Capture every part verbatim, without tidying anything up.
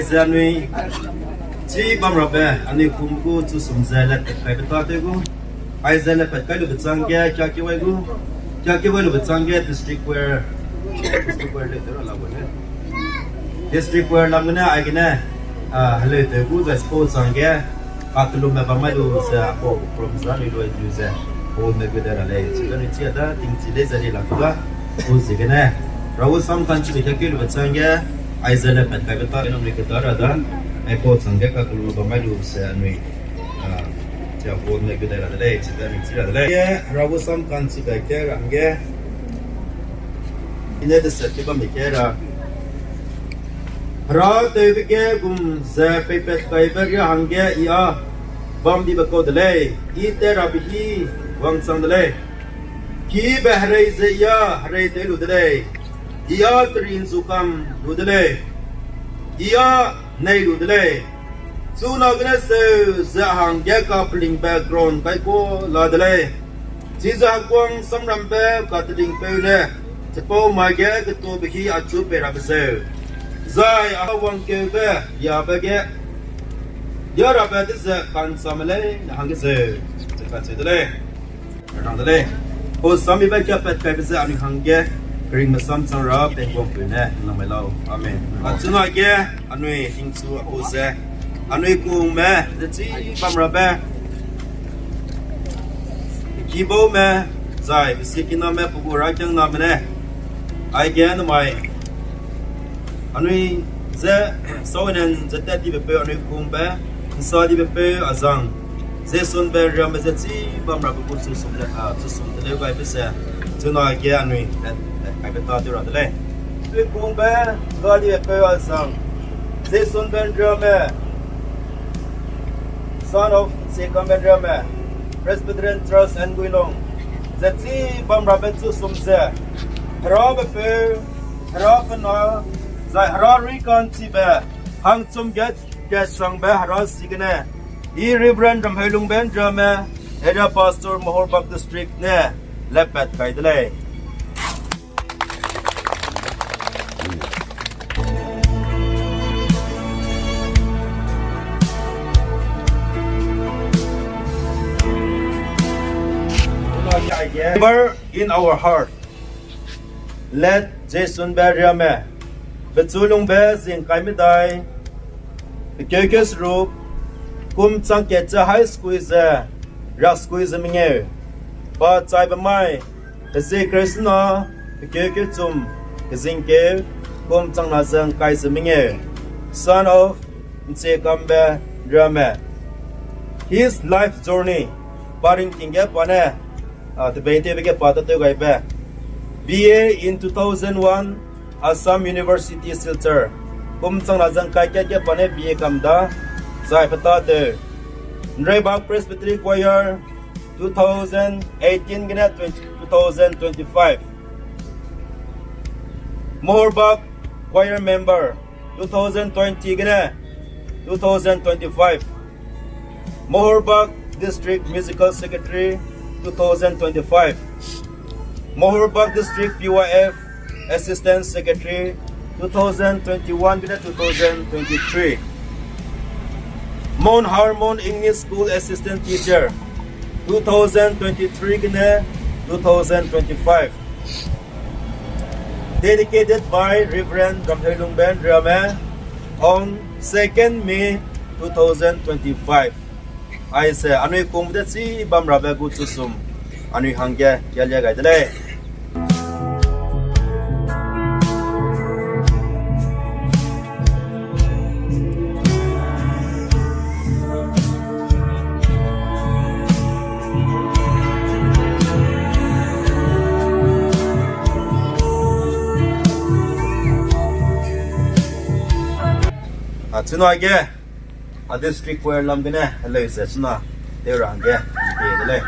Ze anui chi bam rabe, anui kum gu chu sum ze le tat kaibe ta tew gu. Aize le pat kai lube chang ge, kia ki wai gu. Kia ki wai lube chang ge, district choir. District choir le tew ra la gu ne. District choir lam gene, ai gene, ah, heleu tew gu, guys, po chang ge. Ka kelume bam mai lu ze, po, program za ni lu, lu ze. Po me gu de ra lei. Chi ga ni chi a da, ting chi le ze ni la gu da. Po zi gene. Rawu sam kan chi le kia ki lube chang ge. Aize le pat kaibe ta, nang ni ke da ra da. Ai po chang ge ka kelume bam mai lu ze, anui. Ah, chia bot ne gudai ra de lei, chia da ni chi ra de lei. Ye, Hera gu sam kan chi bai ke ra hangge. I ne de set ke bam ni ke ra. Hera tewbe ge gum ze peipat kaibe ria hangge i a bam dibe kau de lei. I te rabe hi wangchang de lei. Kibe herei ze i a herei tew lu de lei. I a kerin zu kam lu de lei. I a nei lu de lei. Chuna gene seu ze hangge kapelingbe ground kai ku la de lei. Chize heguang samrambe katelingpeu ne, chipau mai ge ketuabe hi achu pei rabe zeu. Zai a wangkeube, yabe ge, ya rabe de ze kansame lei, ne hangge zeu. Ze kacheu de lei. Rang de lei. Pau sammibe kia pat kaibe ze anui hangge, keringme sam chang ra, pengguangpeu ne, nang mai lau. Amen. Achuna ge, anui hingchu a pau ze, anui kungme, ze chi bam rabe, kibaume, zai, besikiname, pe gu rakiangname ne, aige namai, anui ze, saenen ze tat dibe peu anui kungbe, nsa dibe peu azang, Jesunbe riame ze chi bam rabe gu chu sum le, a, chu sum de leu gaibe ze, chuna ge anui, e, e, kaibe ta tew ra de lei. Tui kungbe, ga dibe peu azang, Jesunbe riame, Son of Nsekambe riame, Presbyterian Church and Guilong, ze chi bam rabe chu sum ze, Herabe peu, Hera pe na, zai Hera rui ka'nchibe, hangchum ge, ge sangbe Hera sigene, i Reverend Ramheulungbe riame, Area Pastor Mahorbak District ne, lepat kai de lei. Remember in our heart. Let Jesunbe riame, Bechulungbe zingkai medai, pekeu keu seruk, kum chang kat ze high school ze, riak school ze mengeu, pa chaibe mai, Hezi Krishna, pekeu keu chum, kezing keu, kum chang na ze ngkai ze mengeu, son of Nsekambe riame. His life journey, pa ringting ge pa ne, a, tebei tewbe ge pa tatew gaibe. B A in two thousand one, Assam University, Silchar. Kum chang na ze ngkai kat ge pa ne B A kam da, zai pe tatew. Nreibak Presbytery Choir, two thousand eighteen gene twenty, two thousand twenty-five. Mahorbak Choir member, two thousand twenty gene two thousand twenty-five. Mahorbak District Musical Secretary, two thousand twenty-five. Mahorbak District P Y F Assistant Secretary, two thousand twenty-one gene two thousand twenty-three. Mount Hermon English School Assistant Teacher, two thousand twenty-three gene two thousand twenty-five. Dedicated by Reverend Ramheulungbe riame on second May two thousand twenty-five. Aise, anui kungbe de chi bam rabe gu chu sum, anui hangge, kia lia gai de lei. A, chuna ge, a district choir lam gene, heleu ze chuna, tew ra hangge, pe de lei.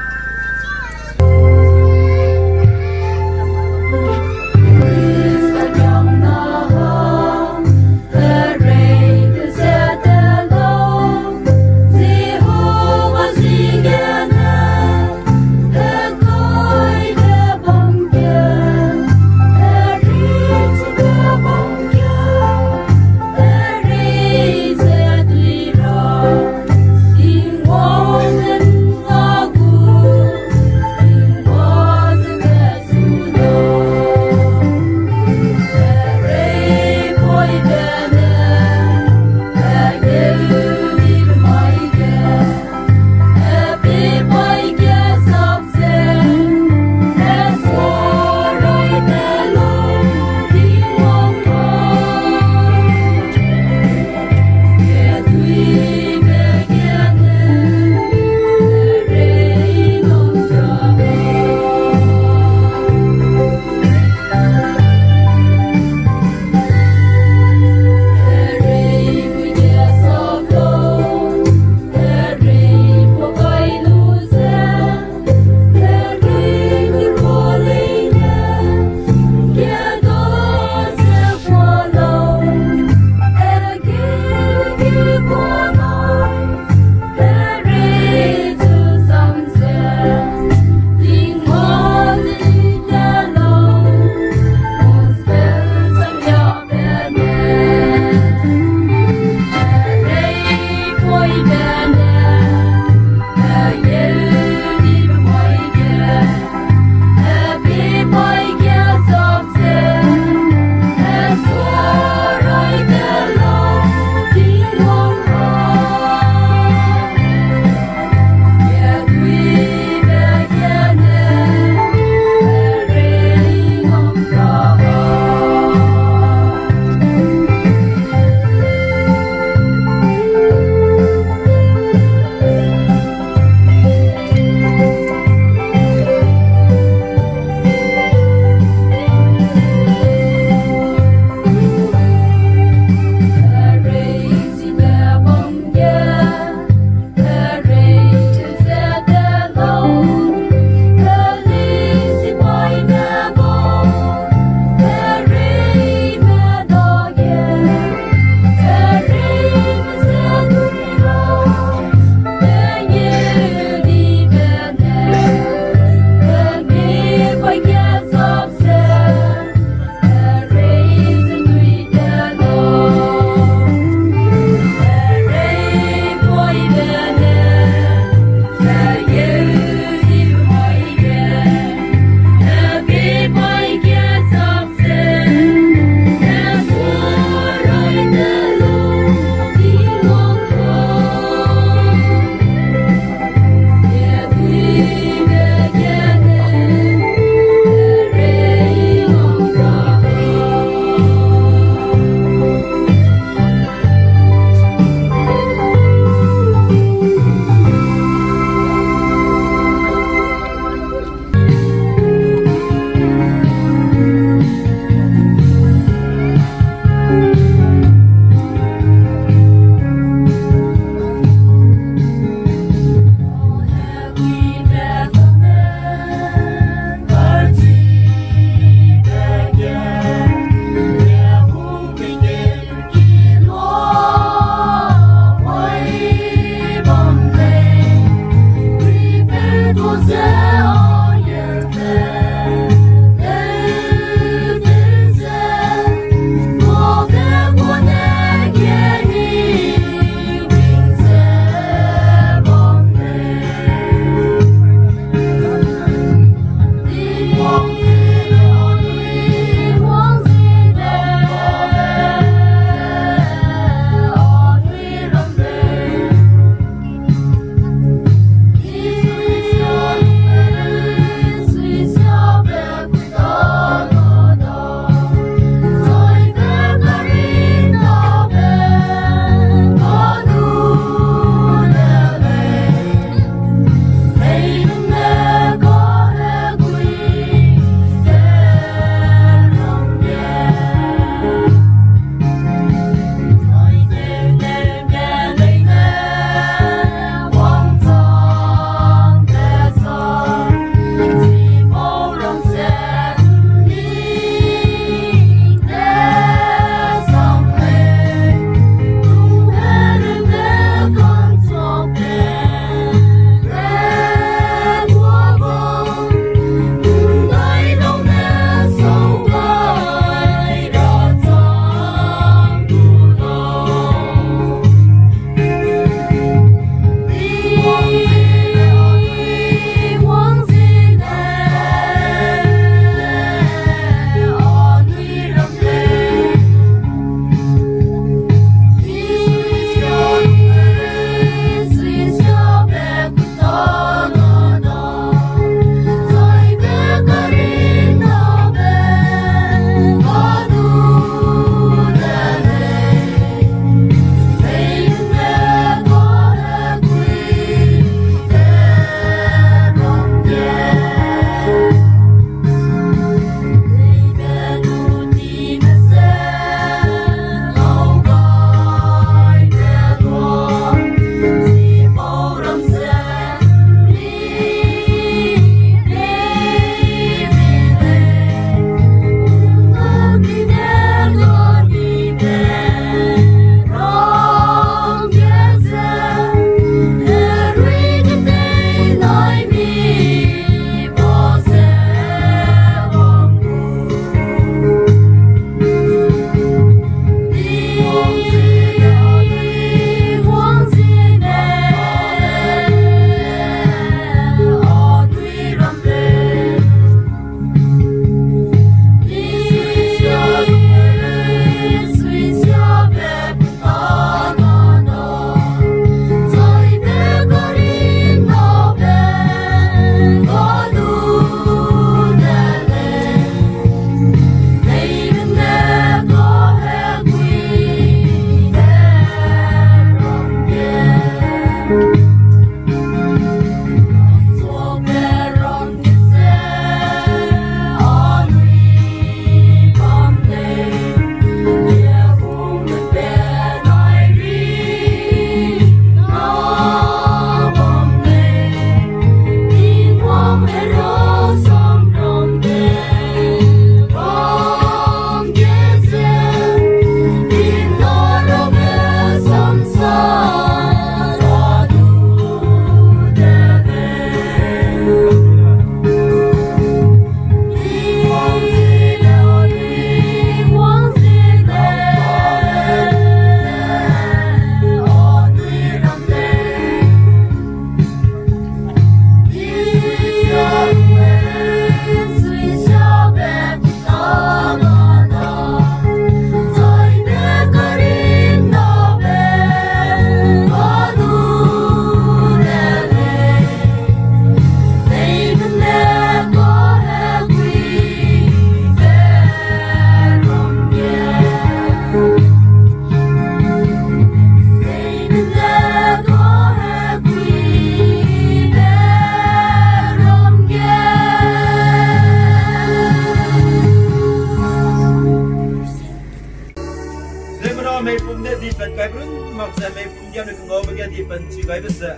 mei pum ge anui kengaube ge di pen chi gaibe ze,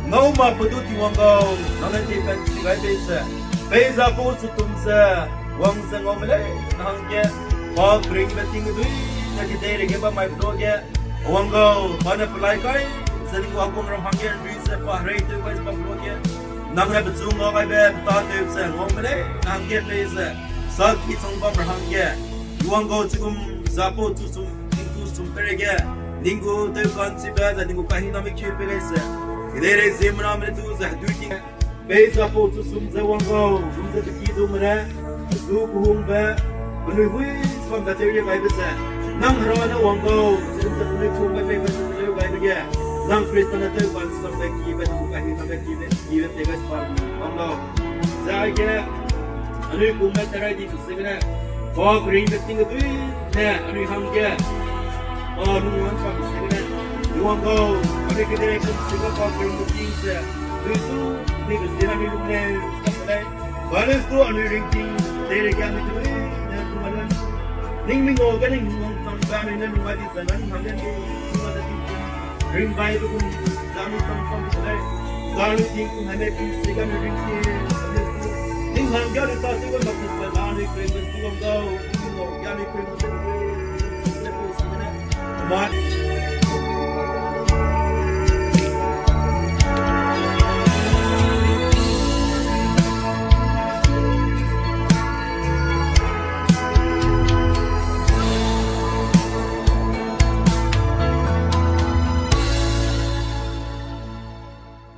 ngau ma pe du Tingwang gau, nang ne di pen chi gaibe ze, peiza pau chu tum ze, wang ze ngaume lei, nang hangge, pa keringbe ting dui, ne di dei rege bam mai pe luage, wang gau, pa ne pelai kai, ze ning wa kum ram hangge, lui ze pa herei tew kai ze bam pe luage, nang ne pechu ngau gaibe, peta tew ze ngaume lei, nang hangge pei ze, saki chang bam ra hangge, wang gau chigum, zapau chu sum, ning tu sum perege, ning gu tew kan chibe, ze ning gu kahingname kiu pe lei ze, kedei rei ziemmename du ze hedui ting, pei zapau chu sum ze wang gau, gum ze peki du mene, pechu kehungbe, penui hui sambe tew ye gaibe ze, nang Hera ne wang gau, gum ze penui kehungbe pei be ze tew gaibe ge, nang Khrista ne tew kan sambe kibe, ning gu kahingname kibe, kibe tei gai sa bam lau. Zai ge, anui kungme terai di ziegene, pa keringbe ting dui ne anui hangge, pa lungwang bam ziegene, Tingwang gau, anui kedei kum ziegene pa keringbe ting ze, dui su, ni be ziegene anui lung lei, sa lei, balance tu anui ringting, dei rege anui dui, ne tu ma lei, ning mi ngau ge ning wang chang ba anui ne lung ai di ze nan hangge ni, tu ma de ting, ring bai du gum, zami chang chang de lei, zami ting kum hane pi ziegene ringting, ning hangge anui ta tew mak ze la anui keringbe Tingwang gau, ning ngau ge anui keringbe ze, ma